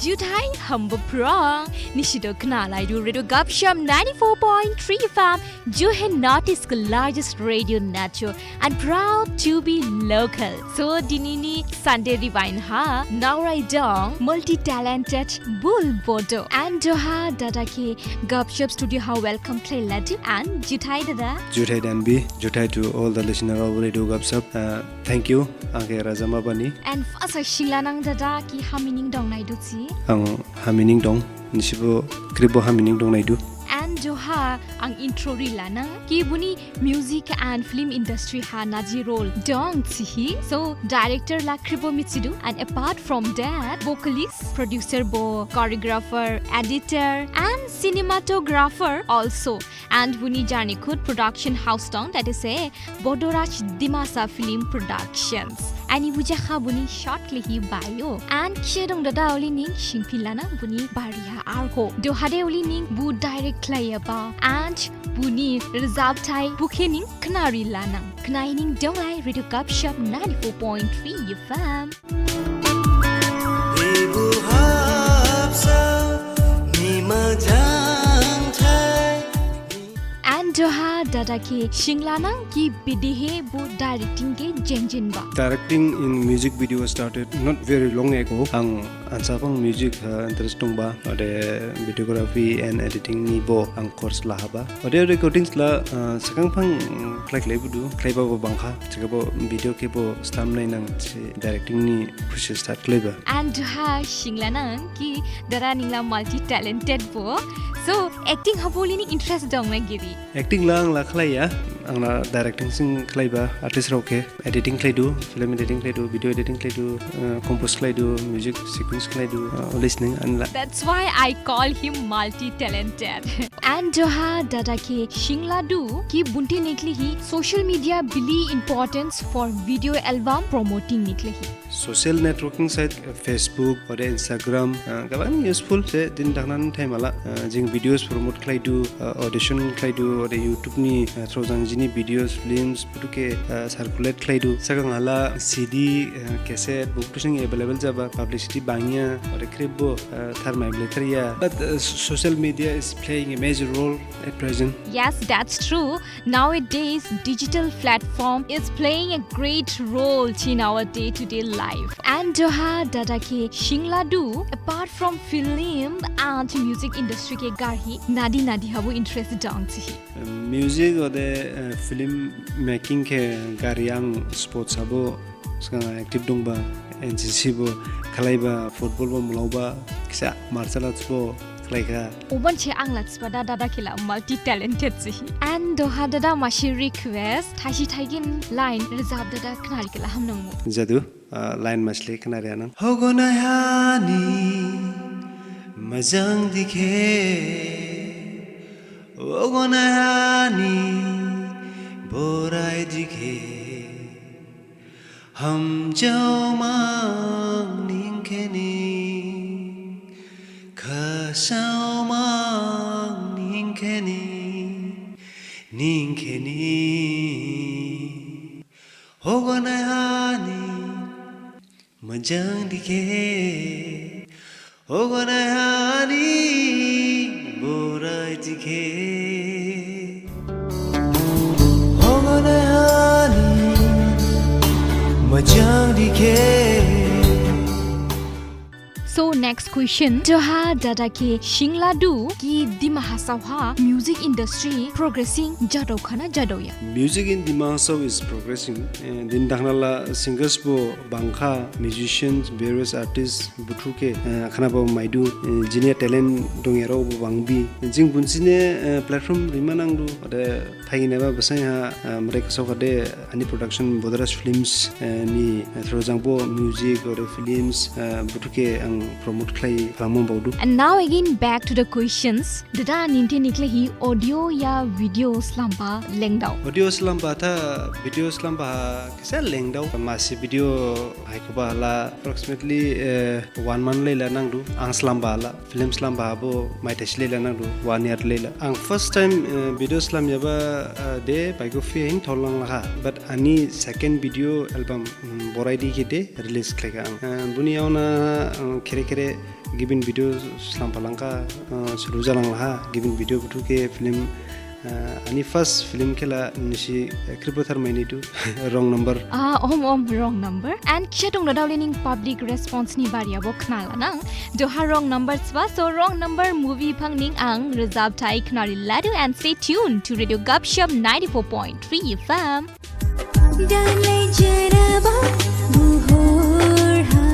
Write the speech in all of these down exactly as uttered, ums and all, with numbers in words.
Juthai hamba phrang, nisi do khnalaidu Radio Gupshup ninety-four point three F M, jo hai North East ka largest radio network and proud to be local. So, dinini Sunday Rewind ha, naorai dong, multi-talented, Bul Bodo. And duha dada khe Gupshup studio ha welcome khlailadu. And juthai dada. Juthai Danvi, juthai to all the listener of Radio Gupshup. Uh, thank you, ang khe rajama bani. And first ha singlanang dada ki hamining dong naidu si. Ang hamining dong, nisibo khripbo hamining dong naidu. And duha ang intro rilanang ki buni music and film industry ha naji role dong thihi. So, director la khripbo mithidu. And apart from that, vocalist, producer bo, choreographer, editor, and cinematographer also. And buni jarni khud production house dong, that is a Bodoraj Dimasa Film Productions. Ani bujakha buni short khlaihi bio. And khe dong dada uli ning singphilanang buni bariha arho. Duhade uli ning bu direct khlaiyaba. And buni rajabthai bukhe ning khnarilanang. Khnaining donglai Radio Gupshup ninety-four point three F M. Ebo habsa ni majang thai. And duha dada khe singlanang ki bedehe bo directing khe jenjenba. Directing in music video started not very long ago. Ang ansa phang music, uh, interest dongba, ode videography and editing ni bo ang course lahaba. Ode recordings la, uh, sagang phang, um, khlai khlai budu, khlaiba bo bangkha, chikabo video khe bo slam nainang si directing ni khusi start khlaiba. And duha singlanang ki dada ningla multi talented bo. So acting habo uli ning interest dong na giri? Acting la ang la khlaiya, ang la directing sing khlaiba artist rao khe. Editing khlaidu, film editing khlaidu, video editing khlaidu, uh, compose khlaidu, music sequence khlaidu, uh, listening and la. That's why I call him multi-talented. And duha dada khe singladu ki bunte niklihi social media bili importance for video album promoting niklihi. Social networking site, uh, Facebook, ode Instagram, uh, gabang useful se din dangnan time ala, uh, jing videos promote khlaidu, uh, audition khlaidu, ode YouTube ni, uh, through jang jini videos, films, Buthu khe, uh, circulate khlaidu. Sagang hala C D, uh, cassette, bo buthu sing available jaba, publicity bangya, ode khrip bo, uh, tharmai blai tharya. But, uh, s-, social media is playing a major role at present. Yes, that's true. Nowadays, digital platform is playing a great role in our day-to-day life. And duha dada khe singladu, apart from film and music industry khe garhi, nadi nadi habo interest dong thihi. Music ode, eh, film making khe gari ang sports habo sgang active dongba, N C C bo khlaiba, football bo mlaoba, kisa martial arts bo khlaikha. Oban se ang la thiba da dada khe la multi talented thihi. And duha dada masi request, thaisi thaigin line rajab dada khnari khe la hamnangmu. Jadu. Ah, line masle khnarianang. Hogonai hani majang dikhe, hogonai hani borai dikhe, hamjaomang ningkheni, khasaomang ningkheni, ningkheni. Hogonai hani majang dikhe, hogonai hani borai dikhe. Hogonai hani majang dikhe. So next question, duha dada khe singladu ki Dima Hasao ha music industry progressing jadao khana jadaoya? Music in Dima Hasao is progressing. Eh, din dakhna la singers bo bangkha, musicians, various artists, buthu khe, eh, khnabo maidu, eh, jini talent dongyarao bo bangbi. Jing bunsine, eh, platform rima nangdu, ode Phaiginyaba basain ha, ah, Madai khasaokhade ani production Bodoraj Films, eh, ni, eh, through jangbo music ode films, eh, buthu khe ang promote khlai phalangma baodu. And now again back to the questions. Dada ninte nikhlahi audio ya video slamba lengdao? Audio slamba tha video slamba ha kisa lengdao. Masi video haikhoba hala approximately, eh, one month laila nangdu ang slamba hala. Film slamba habo maithaisi laila nangdu, one year laila. Ang first time, eh, video slamyaba, eh, de baigo phiya hin tholanglaha. But ani second video album, mm, Borai Dikhe de release khlaikha ang. Eh, buni yaona, eh, khere khere Gibin video slam phalangkha, uh, suru jalanglaha, gibin video buthu khe film, uh, ani first film khela nisi, uh, khrip bo tharmaini du, Wrong Number. Ah, om, om, Wrong Number. And kisa dong no dauli ning public response ni bariya bo khnalanang. Duha Wrong Number swa, so Wrong Number movie phang ning ang rajabthai khnari ladu and stay tuned to Radio Gupshup ninety-four point three F M. Dalai jaraba buhor ha.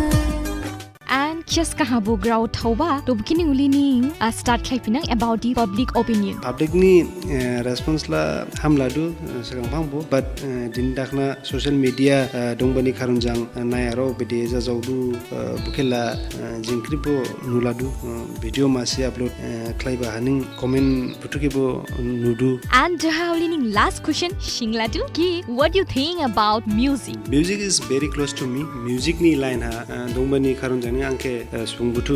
And kisa kaha bo grao thaoba, to bukini uli ning, uh, start khlaiphinang about the public opinion. Public ni, uh, response la hamladu, uh, sgang phang bo, but, uh, din dakhna social media, uh, dongbani kharon jang, uh, nai aro bede jajaodu, uh, bukhela, uh, jing khrip bo nuladu, uh, video masi upload, uh, khlaiba haning comment buthu khe bo nudu. And duha uli ning last question singladu ki, what do you think about music? Music is very close to me. Music ni line ha, uh, dongbani kharon jang ning ang khe, uh, subung buthu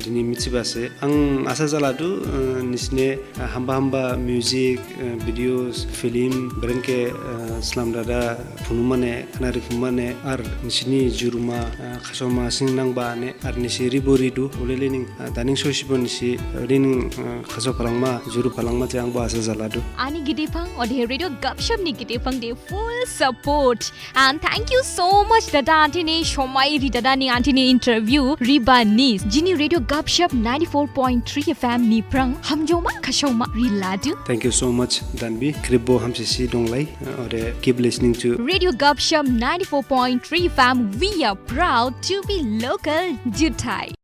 dini mithibase. Ang asa jaladu, uh, nisine, uh, hamba hamba music, uh, videos, film, beren khe, uh, slam dada phunumane, khnari phunumane, ar nisini juruma, uh, khasoma sing nangba ne, ar nisi ribo ridu, ulele ning, uh, daning sosibo nisi, uh, rining, uh, khaso phalangma, juru phalangma je ang bo asa jaladu. Ani gede phang, ode Radio Gupshup ni gede phang de full support. And thank you so much, dada, antini somai ri dada ni antini interview riba ni. Jini Radio Gupshup ninety-four point three F M ni phrang hamjaoma khasaoma riladu. Thank you so much, Danvi. Khrip bo hamsisi donglai, uh, ode keep listening to Radio Gupshup ninety-four point three F M. We are proud to be local. Juthai.